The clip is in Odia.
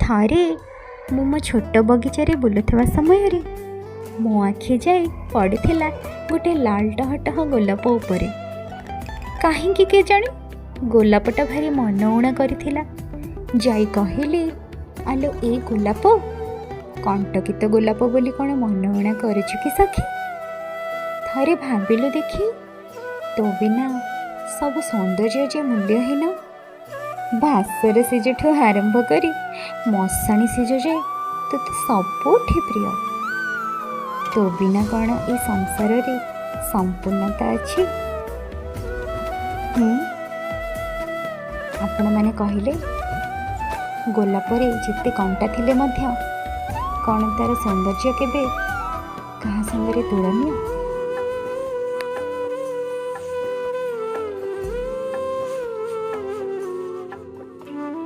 ଥରେ ମୁଁ ମୋ ଛୋଟ ବଗିଚାରେ ବୁଲୁଥିବା ସମୟରେ ମୋ ଆଖି ଯାଇ ପଡ଼ିଥିଲା ଗୋଟେ ଲାଲ ଟହଟହ ଗୋଲାପ ଉପରେ। କାହିଁକି କେଜାଣି ଗୋଲାପଟା ଭାରି ମନଉଣା କରିଥିଲା। ଯାଇ କହିଲି, ଆଲୋ ଏ ଗୋଲାପ, କଣ୍ଟକିତ ଗୋଲାପ ବୋଲି କ'ଣ ମନଉଣା କରୁଛୁ କି ସଖୀ? ଥରେ ଭାବିଲୁ ଦେଖି, ତୋ ବିନା ସବୁ ସୌନ୍ଦର୍ଯ୍ୟ ଯେ ମୂଲ୍ୟହୀନ। ବାସର ସେଜଠୁ ଆରମ୍ଭ କରି ମଶାଣି ସେଜ ଯାଏ ତୋତେ ସବୁଠି ପ୍ରିୟ। ତୋ ବିନା କ'ଣ ଏ ସଂସାରରେ ସମ୍ପୂର୍ଣ୍ଣତା ଅଛି? ଆପଣମାନେ କହିଲେ, ଗୋଲାପରେ ଯେତେ କଣ୍ଟା ଥିଲେ ମଧ୍ୟ କ'ଣ ତା'ର ସୌନ୍ଦର୍ଯ୍ୟ କେବେ କାହା ସାଙ୍ଗରେ ତୁଳନୀୟ?